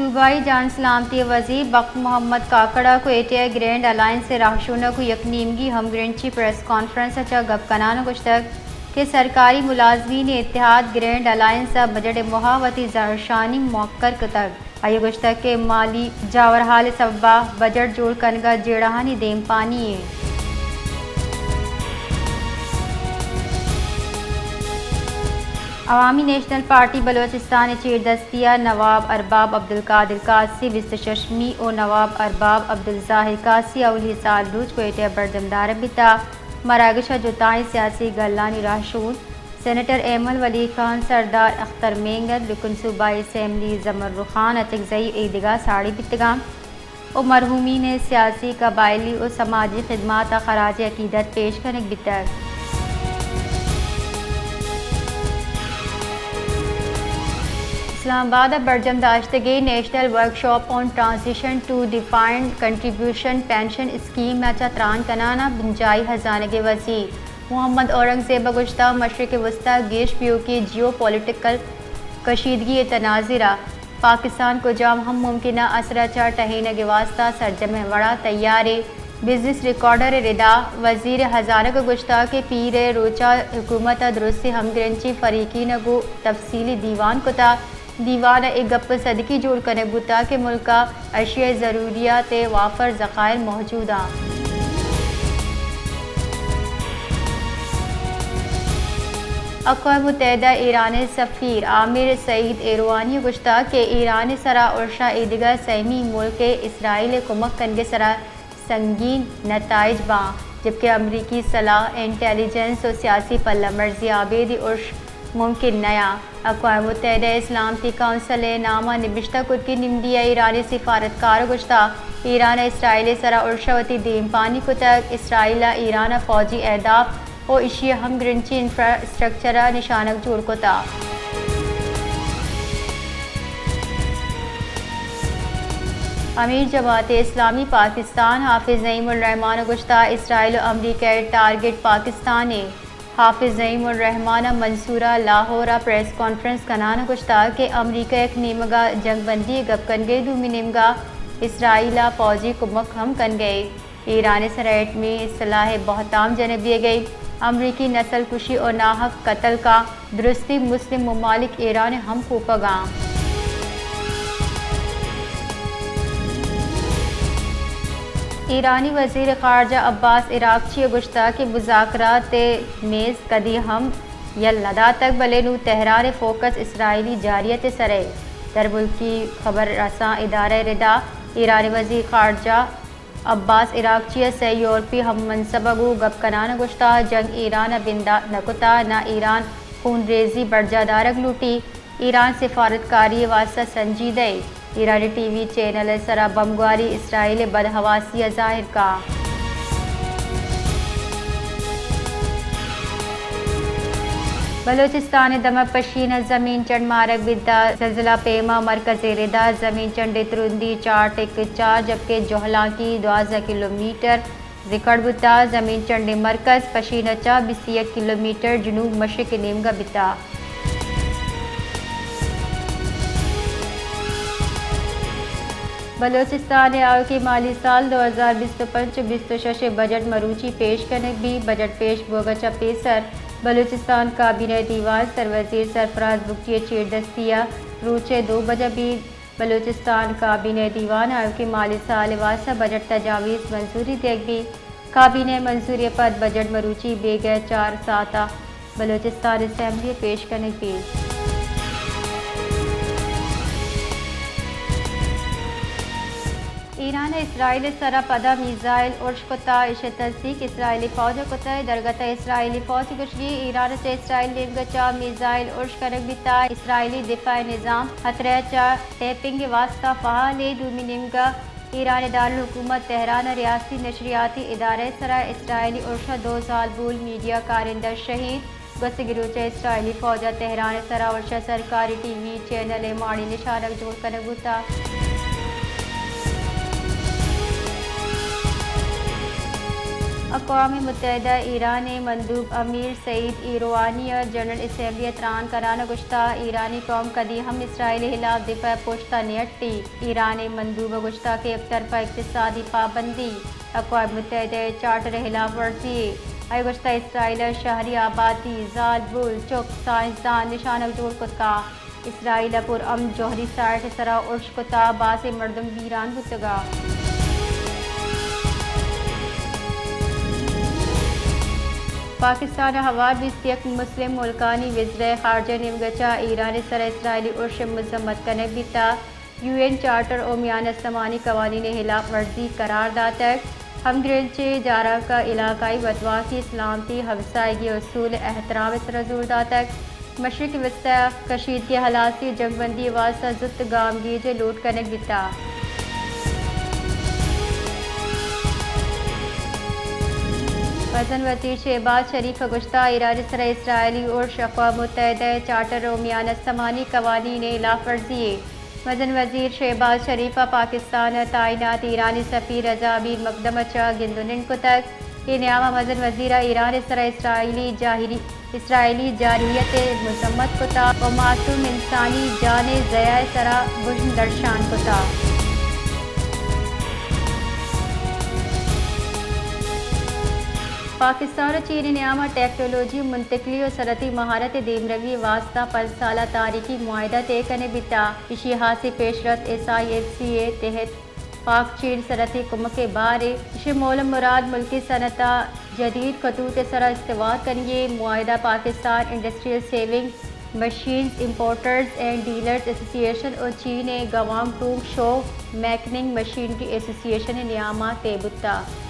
صوبائی جان سلامتی ءِ وزیر بخت محمد کاکڑ ءَ کوئٹہ ءَ گرینڈ الائنس ءِ راہشون ءَ گوں یک نیمگی ہمگرنچی پریس کانفرنس ءَ چہ گپ کنان ءَ گوشتگ کہ سرکاری ملازمین اتحاد گرینڈ الائنس ءَ بجٹ ءِ موہ ءَ وتی زہرشانی مؤخر کتگ۔ آئی ءَ گوشتگ کہ مالی جاورحال ءِ سبب ءَ بجٹ جوڑ کنگ ءَ جیڑہانی دیمپانی اِنت۔ عوامی نیشنل پارٹی بلوچستان ءِ چیردستی ءَ نواب ارباب عبدالقادر قاضی بیست ءُ ششمی ءُ نواب ارباب عبدالظاہر قاضی اولی سال روچ کوئٹہ ءَ برجم دارگ بیتگ۔ مراگش ءَ جتائیں سیاسی گلانی راہشون سینیٹر ایمل ولی خان، سردار اختر مینگل، رکن صوبائی اسمبلی زمرو خان اچکزئی ءُ ایدگہ ساڑی بیتگ اَنت ءُ مرحومین ءِ سیاسی، قبائلی ءُ سماجی خدمات ءَ خراج عقیدت پیش کنگ بیتگ۔ اسلام آباد ءَ برجم داشتگیں national workshop on transition to defined contribution pension scheme ءَ چہ تران کنان ءَ بنجاہی ہزانگ ءِ وزیر محمد اورنگزیب ءَ گوشتگ، مشرق وسطی ءِ گیش پیوکیں جیو پولیٹیکل کشیدگی ءِ تناظر ءَ پاکستان کجام ہم ممکنہ اثر ءَ چہ ٹہینگ ءِ واستہ سرجمیں وڑ ءَ تیار اِنت۔ بزنس ریکارڈر ءِ ردا وزیر ہزانگ ءَ گوشتگ کہ پیر ءِ روچ ءَ حکومت ءَ درستیں ہمگرنچیں فریقین ءَ گوں تفصیلی دیوان کتگ۔ دیوان ءَ اے گپ ءِ صدقی جوڑ کنگ بوتگ کہ ملک ءَ اشیاء ضروریات ءِ وافر ذخائر موجود اَنت۔ اقوام متحدہ ءِ ایران ءِ سفیر عامر سعید ایروانی ءَ گوشتگ کہ ایران ءِ سرا ارش ءَ ایدگہ سیمی ملک ءِ اسرائیل ءِ کمک کنگ ءِ سرا سنگین نتائج باں، جبکہ امریکی سلاہ، انٹیلی جنس ءُ سیاسی پلہ مرزی ءَ آبیدی ارش ممکن نیاں۔ اقوام متحدہ ءِ سلامتی کونسل ءِ نام ءَ نبشتہ کتگیں نمدی ءَ ایرانی سفارتکار ءَ گوشتگ، ایران ءَ اسرائیل ءِ سرا ارش ءَ وتی دیمپانی کتگ، اسرائیل ءَ ایران ءِ فوجی اہداف ءُ ایشی ءِ ہمگرنچیں انفراسٹرکچر ءَ نشانگ جوڑ کتگ۔ امیر جماعت اسلامی پاکستان حافظ نعیم الرحمان ءَ گوشتگ، اسرائیل ءُ امریکہ ءِ ٹارگٹ پاکستان اِنت۔ حافظ نعیم الرحمان ءَ منصورہ لاہور ءَ پریس کانفرنس کنان ءَ گوشتگ کہ امریکہ یک نیمگ ءَ جنگ بندی ءِ گپ کنگ ءَ، دومی نیمگ ءَ اسرائیل ءَ فوجی کمک ہم کنگ ءَ۔ ایران ءِ سرا ایٹمی سلاہ ءِ بہتام جنگ بیگ ءَ، امریکی نسل کشی ءُ ناحق قتل کا درستیں مسلم ممالک ایران ءِ ہم کوپگ ءَ اَنت۔ ایرانی وزیر خارجہ عباس عراقچی ءَ گوشتگ کہ مذاکرات ءِ میز کدی ہم یل نہ داتگ، بلے نوں تہران ءِ فوکس اسرائیلی جارحیت ءِ سر ءَ۔ درملکی خبر رساں ادارہ ءِ ردا ایرانی وزیر خارجہ عباس عراقچی ءَ سئے یورپی ہم منصب ءَ گوں گپ کنان ءَ گوشتگ، جنگ ایران ءَ بندات نہ کتگ، نہ ایران خونریزی برجاہ دارگ لوٹیت۔ ایران سفارتکاری ءِ واستہ سنجیدہ اِنت۔ ایرانی ٹی وی چینل ءِ سرا بمبگواری اسرائیل ءِ بدحواسی ءَ ظاہر کنت۔ بلوچستان ءِ دمگ پشین ءَ زمین چنڈ مارگ بیتگ، زلزلہ پیما مرکز ءِ ردا زمین چنڈ ءِ ترندی چار ٹک چار، جبکہ جہلانکی دوازدہ کلومیٹر ریکارڈ بوتگ۔ زمین چنڈ ءِ مرکز پشین ءَ چہ بیست ءُ یک کلومیٹر جنوب مشرق ءِ نیمگ ءَ بیتگ۔ بلوچستان ءِ آؤکیں مالی سال دو ہزار بیست ءُ پنچ ءُ بیست ءُ شش ءِ بجٹ مروچی پیش کنگ بیت۔ بجٹ پیش بوگ ءَ چہ پیسر بلوچستان کابینہ ءِ دیوان سروزیر سرفراز بگٹی ءِ چیردستی ءَ روچ ءِ دو بجہ بیت۔ بلوچستان کابینہ ءِ دیوان ءَ آؤکیں مالی سال ءِ واستہ بجٹ تجاویز منظوری دیگ بیت۔ کابینہ ءِ منظوری ءَ پد بجٹ مروچی بیگہ ءَ چار ساعت ءَ بلوچستان اسمبلی ءَ پیش کنگ بیت۔ ایران ءَ اسرائیل ءِ سرا پدا میزائل ارش کتگ، ایشی ءِ تصدیق اسرائیلی فوج ءَ کتگ۔ درگت ءَ اسرائیلی فوج ءِ گوشگ اِنت، ایران ءَ چہ اسرائیل ءِ نیمگ ءَ چہ میزائل ارش کنگ بیتگ۔ اسرائیلی دفاعی نظام خطرہ ءَ چہ ٹیپنگ ءِ واستہ فعال اِنت۔ دومی نیمگ ءَ ایران ءِ دارالحکومت تہران ءَ ریاستی نشریاتی ادارہ ءِ سرا اسرائیلی ارش ءَ دو زالبول میڈیا کارندہ شہید۔ گوستگیں روچ ءَ اسرائیلی فوج ءَ تہران ءِ سرا ارش ءَ سرکاری ٹی وی چینل ءِ ماڑی نشانگ جوڑ کنگ بوتگ۔ اقوام متحدہ ءِ ایران ءِ مندوب امیر سعید ایروانی ءَ جنرل اسمبلی ءَ تران کنان ءَ گوشتگ، ایرانی قوم کدی ہم اسرائیل ءِ ہلاپ دفاع ءِ پشت ءَ نیٹی۔ ایران ءِ مندوب ءَ گوشتگ کہ یک طرفہ اقتصادی پابندی اقوام متحدہ ءِ چارٹر ءِ ہلاپ ورزی یے۔ آئی ءَ گوشتگ، اسرائیل ءِ شہری آبادی، زالبول، چک، سائنسدان نشانگ جوڑ کتگ۔ اسرائیل ءَ پر امن جوہری سائٹ ءِ سرا ارش کتگ، بازیں مردم بیران بوتگ۔ پاکستان ءَ ہوار بیست یک مسلم ملکانی وزرائے خارجہ ءِ نیمگ ءَ چہ ایران ءِ سرا اسرائیلی ارش ءِ مذمت کنگ بیتگ۔ یو این چارٹر ءُ میان استمانی قوانین ءِ ہلاپ ورزی قرار داتگ۔ ہمگرنچ ءِ جارانک ءَ علاقائی وتواکی، سلامتی، ہمساہگی اصول ءِ احترام ءِ سرا زور داتگ۔ مشرق وسطی ءَ کشیدگی ءِ ہلاسی ءُ جنگ بندی ءِ واستہ زوت گامگیج ءِ لوٹ کنگ بیتگ۔ مزن وزیر شہباز شریف ءَ گوشتگ، ایران ءِ سرا اسرائیلی ارش اقوام متحدہ ءِ چارٹر ءُ میان استمانی قوانین ءِ ہلاپ ورزی یے۔ مزن وزیر شہباز شریف ءَ پاکستان ءَ تعینات ایرانی سفیر رضا امیر مقدم ءَ چہ گند ءُ نند کتگ۔ اے نیام ءَ مزن وزیر ءَ ایران ءِ سرا اسرائیلی جاہری-، اسرائیلی جارحیت ءِ مذمت کتگ ءُ معصوم انسانی جان ءِ ضیاع ءِ سرا گژن درشان کتگ۔ پاکستان ءُ چین ءِ نیام ءَ ٹیکنالوجی، منتقلی ءُ صنعتی مہارت ءِ دیمروی ءِ واستہ پنچ سالہ تاریخی معاہدہ طے کنگ بیتگ۔ ایشی ءِ ہاسیں پیشرفت ایس آئی ایف سی ءِ تحت پاک چین صنعتی کمک ءِ بہر اِنت۔ ایشی ءِ مول ءُ مراد ملکی صنعت ءَ جدید خطوط ءِ سرا استوار کنگ اِنت۔ معاہدہ Pakistan industrial saving machines importers and dealers ایسوسی ایشن ءُ چین ءِ گوانگ ڈونگ شو میکننگ مشینری ایسوسی ایشن ءِ نیام ءَ طے بوتگ۔